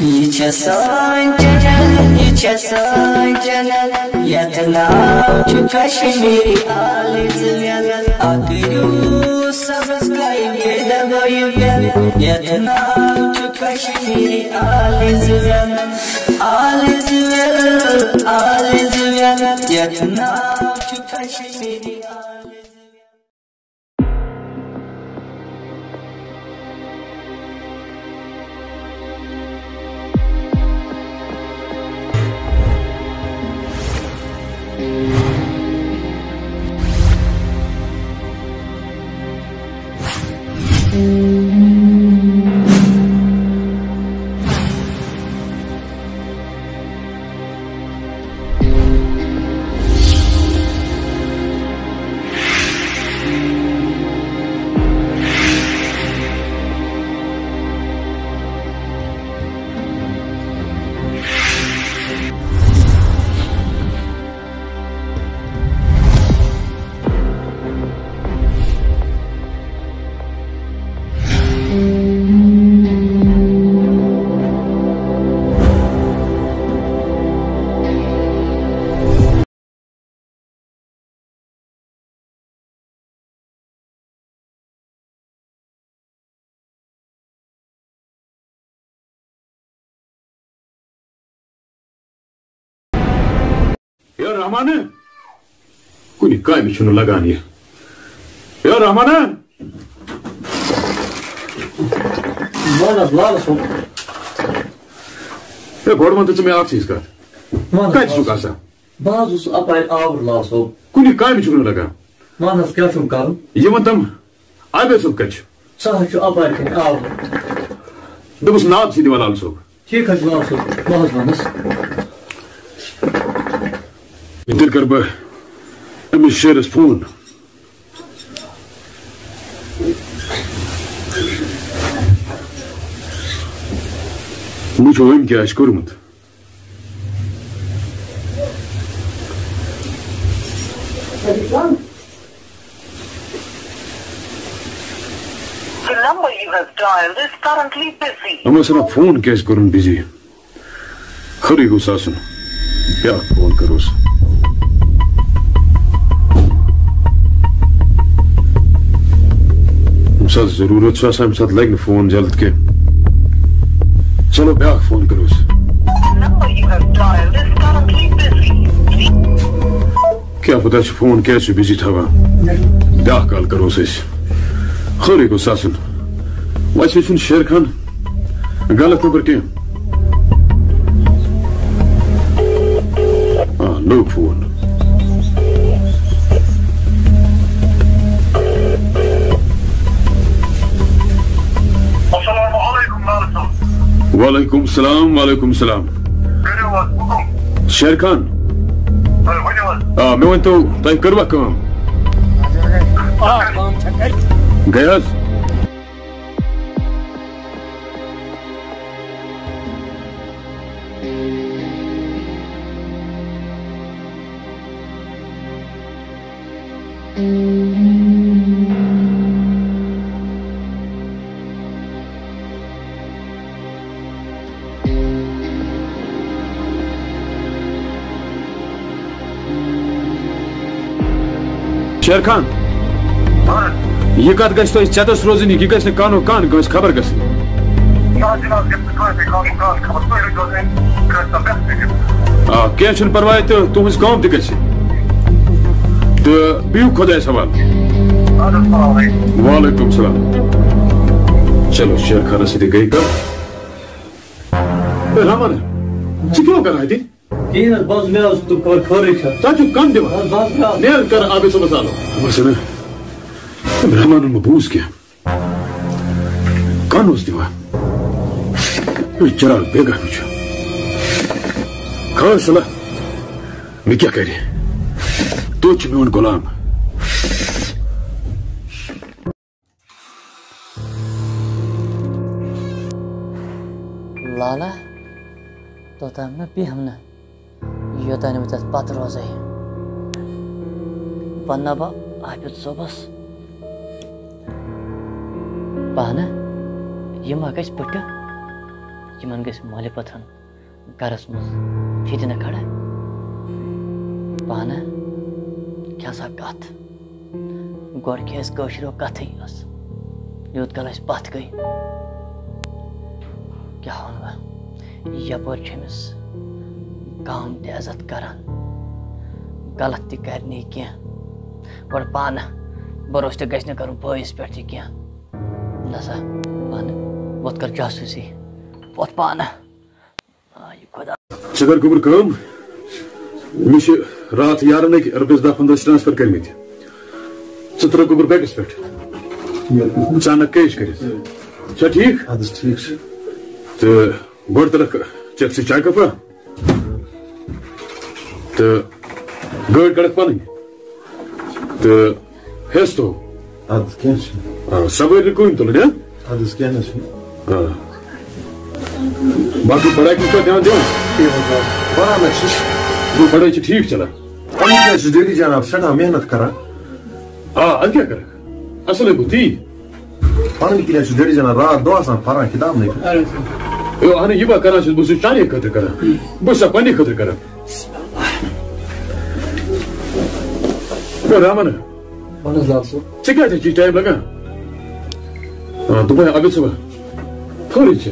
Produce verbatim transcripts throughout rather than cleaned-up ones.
یہِ چھےٚ سٲنۍ چینل، یہِ چھےٚ سٲنۍ چینل، یتھ ناو چھُ کشمیری آلٕز ویل۔ اکھ کٔرِو سبسکرائب، بیٚیہِ دبٲیِو بیل۔ یتھ ناو چھُ کشمیری آلٕز ویل، آلٕز ویل، آلٕز ویل۔ یتھ ناو چھُ کشمیری آلٕز ویل۔ یا رحمان، کُنہِ کامہِ چھُنہٕ لگان یہِ۔ یا رحمان۔ وَن حظ، لال صٲب۔ ہے، گۄڈٕ وَن تہٕ ژٕ مےٚ اَکھ چیٖز کَتھ۔ وَن حظ، کَتہِ لال چھُکھ صٲب۔ آسان؟ بہٕ حظ اوسُس اَپارِ آوُر، لال صٲب۔ کُنہِ کامہِ چھُکھ نہٕ لگان۔ وَن حظ، کیٛاہ چھُم کَرُن؟ یہِ وَن تَم، عابد صٲب کَتہِ چھُ؟ سُہ حظ چھُ اَپارِ کِنۍ آوُر۔ دوٚپُس، ناد چھِ دِوان لال صٲب۔ ٹھیٖک حظ چھُ، لال صٲب، بہٕ حظ وَنَس۔ تیٚلہِ کَرٕ بہٕ أمِس شیرَس فون۔ وٕچھو، أمۍ کیٛاہ آسہِ کوٚرمُت۔ The number you have dialed is currently busy. یِمو ٲسۍ وَنان فون کیٛازِ کوٚرُن بِزی؟ خٲرٕے گوٚژھ آسُن۔ بیٛاکھ فون کَروس۔ ییٚمہِ ساتہٕ ضروٗرت چھُ آسان، اَمہِ ساتہٕ لَگہِ نہٕ فون جلد کینٛہہ۔ چلو، بیٛاکھ phone کَروس۔ The number you have dialed is currently busy. کیٛاہ پتہ چھُ فون کیٛازِ چھُ بِزی تھاوان۔ بیٛاکھ کال کَروس أسۍ۔ خٲرٕے گوٚژھ آسُن۔ ویسے چھُنہٕ شیر خان غلط نمبر کینٛہہ۔ آ، لوٚگ فون۔ السلام علیکم، لال صٲب۔ وعلیکم السلام، وعلیکم السلام۔ کٔرِو حظ حُکُم۔ شیر خان۔ تُہۍ ؤنِو حظ۔ آ، مےٚ ؤنۍ تو، تۄہہِ کٔروا کٲم؟ آ، کٲم چھےٚ کَرِ۔ گٔے حظ؟ شیر خان، یہِ کتھ گژھِ تۄہہِ چتس روزٕنۍ، یہِ گژھِ نہٕ کانو کان کٲنٛسہِ خبر گژھٕنۍ۔ نہ حظ، جناب، یہِ گژھِ نہٕ کٲنٛسہِ کانو کان خبر، تُہۍ رٔٹِو حظ أمۍ کٲنٛسہِ تام پرٛٮ۪تھ کُنہِ۔ آ، کینٛہہ چھُنہٕ پرواے تہٕ تُہٕنٛز کٲم تہِ گژھِ۔ تہٕ بِہِو خۄدایَس حوالہٕ۔ اَدٕ حظ، السلام علیکم۔ وعلیکم السلام۔ چلو، شیر خانس سۭتۍ گٔے کتھ۔ اے رحمان، ژٕ کیٛاہ کران اَتہِ؟ کِہیٖنۍ حظ، بس مےٚ حظ تہٕ کوٚر خٲرٕے چھا۔ تَتہِ چھُ کَن دِوان۔ بس، بس مےٚ حظ۔ نیر کر عابد صٲبَس آلو۔ بس نہ۔ رحمانُن مہ بوٗز کینٛہہ۔ کَن اوس دِوان۔ یہِ چراغ بیگاہ چھُ۔ خٲر صلاح، مےٚ کیٛاہ کَرِ؟ توتہِ چھُ میون غلام۔ لالا، توٚتام نہٕ بیٚہم نہٕ، یوٚتام نہٕ بہٕ تَتھ پَتہٕ روزَے۔ وَنہٕ نا بہٕ عابد صٲبَس، پانہٕ، یہِ ما گژھِ پٕٹھٕ؟ یِمن گژھِ مالہِ پتھرن گرس منٛز فِتنہٕ کھڑا۔ پانہٕ کیٛاہ سا کتھ، گۄڈٕ کیٛازِ کٲشریو کتھٕے ٲس، یوٗت کال أسۍ پتھ گٔے۔ کیٛاہ ونہٕ بہٕ، یپٲرۍ چھِ أمِس گام تہِ عزت کران، غلط تہِ کرِ نہٕ یہِ کینٛہہ۔ گۄڈٕ پانہٕ بروسہٕ تہِ گژھِ نہٕ کرُن بٲیِس پٮ۪ٹھ تہِ کینٛہہ۔ نسا، پانہٕ وۄتھ کر جاسوٗسی، وۄتھ پانہٕ۔ آ، یہِ خۄدا۔ ژٕ کر گوٚبُر کٲم، مےٚ چھِ راتھ یارن أکۍ رۄپیَس دَہ پنٛداہ ٹرانسفر کٔرمٕتۍ۔ ژٕ ترٛٲو گوٚبُر بینکَس پٮ۪ٹھ۔ ژٕ اَنَکھ کیش کٔرِتھ۔ چھا ٹھیٖک؟ اَدٕ حظ، ٹھیٖک چھُ۔ تہٕ گۄڈٕ تُلَکھ چیک سۭتۍ چاے کَپا۔ تہٕ گٲڑۍ کَڑَکھ پَنٕنۍ۔ تہٕ ہیٚس تو۔ اَدٕ کینٛہہ چھُنہٕ۔ آ، سوٲرۍ نہٕ کٕہٕنۍ تُلٕنۍ، ہا؟ اَدٕ حظ، کینٛہہ نہٕ حظ چھُنہٕ۔ آ۔ باقٕے پڑھاے کُن چھا دھیان دِوان؟ ٹھیٖک حظ، آ۔ پَران حظ چھُس۔ گوٚو، پڑھٲے چھِ ٹھیٖک چلان؟ پَنُن کیٛاہ چھُ ڈیڈی جان آز سٮ۪ٹھاہ محنت کران۔ آ، اَدٕ کیٛاہ کَرَکھ؟ اَصٕل ہے گوٚو تی۔ پَنٕنۍ کِنۍ حظ چھُ ڈیڈی جان راتھ دۄہ آسان پَران کِتاب نٕے۔ یو، اَہَنُے یہِ بہٕ کران چھُس، بہٕ چھُس چانے خٲطرٕ کران۔ بہٕ چھُسا پننہِ خٲطرٕ کران؟ ہے رحمان۔ اہن حظ، لال صٲب۔ ژےٚ کیٛازِ چھُے ٹایم لگان؟ آ، دوٚپمَے عابد صٲبہ، خٲرٕے چھِ۔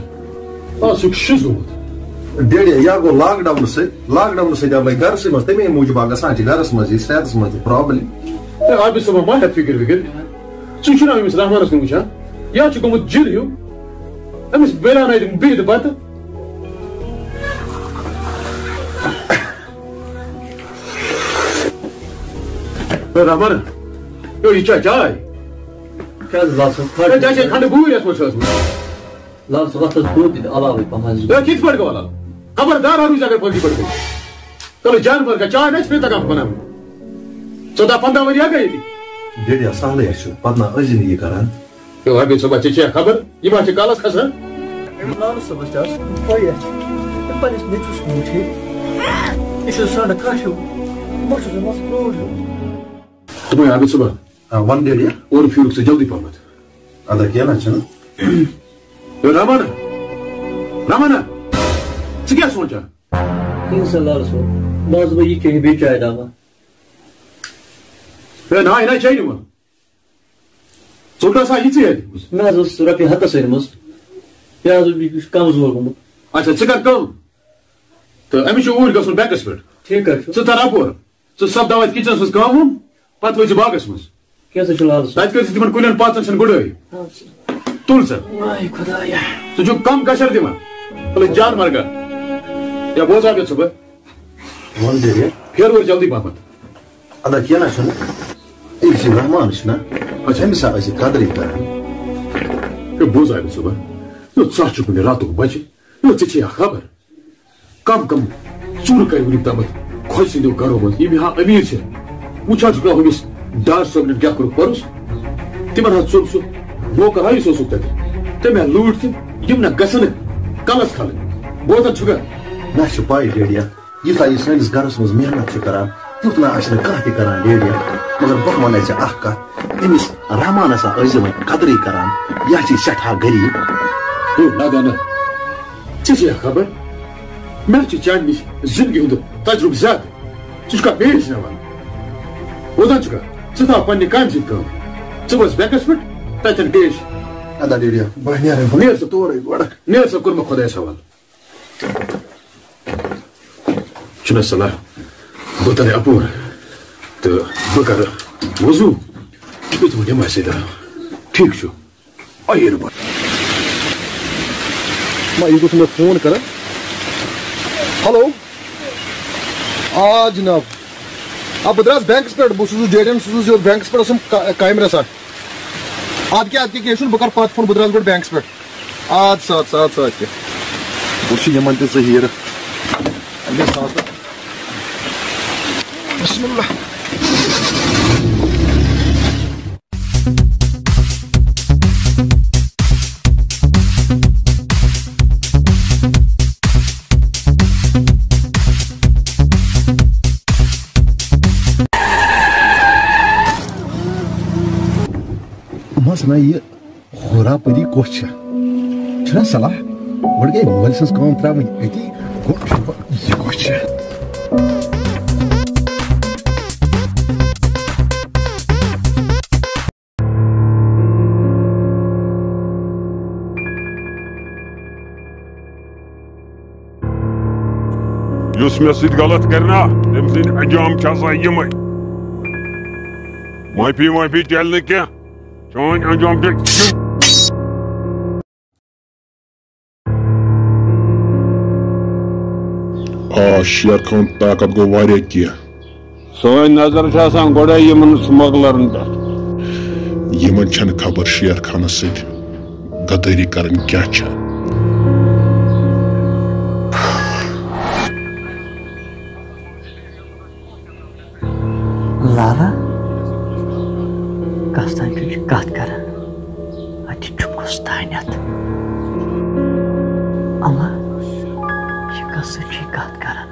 آ، سُہ چھُ شِزومُت۔ ڈیڈی، یا گوٚو لاک ڈاوُن سۭتۍ، لاک ڈاوُن سۭتۍ آو لگہِ گرسٕے منٛز، تَمے موٗجوٗب آو گژھان چھِ گرس منٛز یہِ صحتس منٛز تہِ پرابلم۔ ہے عابد صٲبہ، ما ہےٚ فِکر وِکر۔ ژٕ چھُکھ نا أمِس رحمانس کُن وٕچھان؟ یہِ حظ چھُ گوٚمُت جِن ہیوٗ۔ أمِس بٔرۍ اَنَے تِم بِہِتھ بَتہٕ۔ ہے رحمان، یو، یہِ چھا چاے؟ کیٛاہ حظ لال صٲب، ہے، ژےٚ چھے کھنٛڈٕ بوٗرۍ یَتھ منٛز چھِ ٲسمٕژ۔ لال صٲب، اَتھ حظ گوٚو تہِ علاوٕے پَہَم حظ۔ ہے، کِتھ پٲٹھۍ گوٚو علاوٕ؟ خبردار روٗزِ اگر پٔزی پٲٹھۍ گوٚو۔ چلو، جان مَر گژھ، چاے نہ چھِ مےٚ تَگان بَناوٕنۍ۔ ژۄداہ پنٛداہ ؤری ہا گٔے ییٚتی۔ ڈیڈیا، سہلٕے ہا چھُ، پَتہٕ نہ ٲسۍ زِندگی کران۔ ہے عابد صٲبہ، ژےٚ چھےٚ خبر، یہِ ما چھِ کالَس کھسان؟ أمِس لالہٕ صٲبَس تہِ آسہٕ پَیی اَسہِ۔ تٔمۍ پَنٕنِس نیٚچوِس کُن وٕچھے۔ یہِ چھُ سرٛانٛڈٕ کاٹھیُک۔ بہٕ چھُس دَپان، سُہ کرٛوٗر ہیوٗ۔ دوٚپمَے عابد صٲبہ، آ، وَن ڈیڈیا۔ اورٕ پھیٖرُکھ ژٕ جلدی پَہمَتھ۔ اَدٕ کیٚنٛہہ نہ چھُنہٕ۔ ہے رحمان، رحمانا، ژٕ کیٛاہ سونٛچان؟ کِہیٖنۍ سا لالہٕ صٲب، بہٕ حظ وۄنۍ یہِ کیٛاہ بیٚیہِ چاے دعوا۔ ہے نہ، یہِ نہ چاے نِوان۔ ژوٚٹ آسان یِژٕے اَتہِ۔ مےٚ حظ ٲس رۄپیہِ ہَتَس أنمٕژ۔ یہِ حظ اوس، یہِ چھُ کمزور گوٚمُت۔ اچھا، ژٕ کر کٲم۔ تہٕ أمِس چھُ اوٗرۍ گژھُن بینکَس پٮ۪ٹھ۔ ٹھیٖک حظ چھُ۔ ژٕ تَر اَپور۔ ژٕ سَپداو اَتہِ کِچنَس منٛز کٲم وٲم، پَتہٕ وٲتۍ زِ باغَس منٛز۔ کیٛاہ سا چھُ لال صٲب؟ تَتہِ کٔرۍ زِ تِمَن کُلٮ۪ن پانٛژَن چھَن گُڈٲے۔ اَدٕ سا۔ تُل سا۔ واے خۄدایا۔ ژٕ چھُکھ کَم کَشَر دِوان۔ تُلٕے جان مرگا۔ یا بوز عابد صٲبہ۔ وَن دے رے۔ پھیر اورٕ جلدی پَہمَتھ۔ ادا کینٛہہ نہ چھُنہٕ۔ أمِس یہِ رحمان چھُنہ، اچھا۔ أمِس ہا ٲسۍ قدرٕے کران۔ ہے، بوز عابد صٲبہ، یہِ ژاہ چھُکھ مےٚ راتُک بچہِ، یہِ ژےٚ چھےٚ یا خبر؟ کم کم ژوٗرٕ کَرِ وٕنیُک تامَتھ خۄجہِ سٕنٛدیو گرو منٛز، یِم ہا أمیٖر چھِ۔ وٕچھان چھُکھ نہ ہُمِس ڈار صٲبنٮ۪ن کیٛاہ کوٚرُکھ پَرُس؟ تِمَن حظ ژوٚل سُہ نوکر ہا یُس اوسُکھ تَتہِ۔ تٔمۍ ہا لوٗٹۍ تِم، یِم نہ گژھن کَلَس کھالٕنۍ۔ بوزان چھُکھا؟ مےٚ چھِ پَے ڈیڈیا، یوٗتاہ یہِ سٲنِس گَرَس منٛز محنت چھُ کَران، تیُتھ نہ آسہِ نہٕ کانٛہہ تہِ کَران ڈیڈیا۔ مگر بہٕ وَنَے ژےٚ اَکھ کَتھ، أمِس رحمانَس ہا ٲسۍ زِ وۄنۍ قدرٕے کَران، یہِ ہا چھِ سٮ۪ٹھاہ غریٖب۔ ہے نہ، نہ، نہ۔ ژےٚ چھےٚ خبر، مےٚ چھُ چانہِ نِش زِندگی ہُنٛد تجرُبہٕ زیادٕ۔ ژٕ چھُکھا پیش ہٮ۪وان؟ بوزان چھُکھا؟ ژٕ تھاو پننہِ کامہِ سۭتۍ کٲم۔ ژٕ وَس بینکَس پٮ۪ٹھ، تَتٮ۪ن پیش۔ ادا ڈیڈیا، بہٕ نیرے، بہٕ نیر سا۔ تورے گۄڈٕ۔ نیر سا، کوٚر مےٚ خۄدایَس حوالہٕ۔ چھُنہ صلاح، بہٕ تَرٕ اَپور تہٕ بہٕ کَرٕ وضوٗ۔ تُہۍ تہِ ؤنِو مےٚ سۭتۍ۔ ٹھیٖک چھُ۔ آ، یہِ رُکو۔ ما، یہِ گوٚژھ مےٚ فون کران۔ ہیلو۔ آ جناب۔ آ، بہٕ درٛاس بینکَس پٮ۪ٹھ، بہٕ چھُس ڈیڈیَن سوٗزُس یور بینکَس پٮ۪ٹھ، اوسُم کا-، کامہِ رَژھا۔ اَدٕ کیٛاہ، اَدٕ کیٛاہ، کینٛہہ چھُنہٕ، بہٕ کَرٕ پَتہٕ فون، بہٕ درٛاس گۄڈٕ بینکَس پٮ۪ٹھ۔ اَدٕ سا، اَدٕ سا، اَدٕ سا، اَدٕ کیٛاہ۔ بہٕ چھُس یِمَن تہِ ژٕ ہیٖرٕ۔ بسم اللہ۔ مس نہ یہِ ہورا پٔری کۄس چھےٚ؟ چھنا صلاح؟ گۄڈٕ گٔے مٲلۍ سٕنٛز کٲم ترٛاوٕنۍ أتی، گۄڈٕ وٕچھٕ بہٕ یہِ کۄس چھےٚ۔ یُس مےٚ سۭتۍ غلط کرِ نا، تٔمۍ سٕنٛدۍ انجام چھِ آسان یِمے۔ معٲفی وٲفی چلہِ نہٕ کینٛہہ، چٲنۍ انجام چھِ۔ آ، شیر خان، طاقت گوٚو واریاہ کینٛہہ۔ سٲنۍ نظر چھِ آسان گۄڈَے یِمَن سمگلرن پٮ۪ٹھ۔ یِمَن چھَنہٕ خبر شیر خانَس سۭتۍ غدٲری کَرٕنۍ کیٛاہ چھےٚ۔ لالا، کس تام چھُ یہِ کتھ کران؟ اتہِ چھُ کُس تانٮ۪تھ؟ اما، یہِ کس سۭتۍ چھُ یہِ کتھ کران؟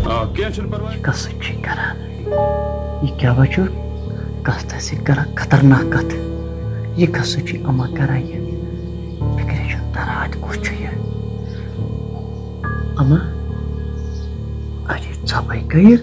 آ، کینٛہہ چھُنہٕ پرواے۔ یہِ کس سۭتۍ چھُ یہِ کران؟ یہِ کیٛاہ وۄنۍ چھُ کَتھ آسہِ کران خطرناک کَتھ؟ یہِ کَس سۭتۍ چھُ اما کران یہِ؟ فِکرِ چھُنہٕ تران اَتہِ کُس چھُ یہِ۔ اما، اَتہِ ژھۄپَے گٔیہِ۔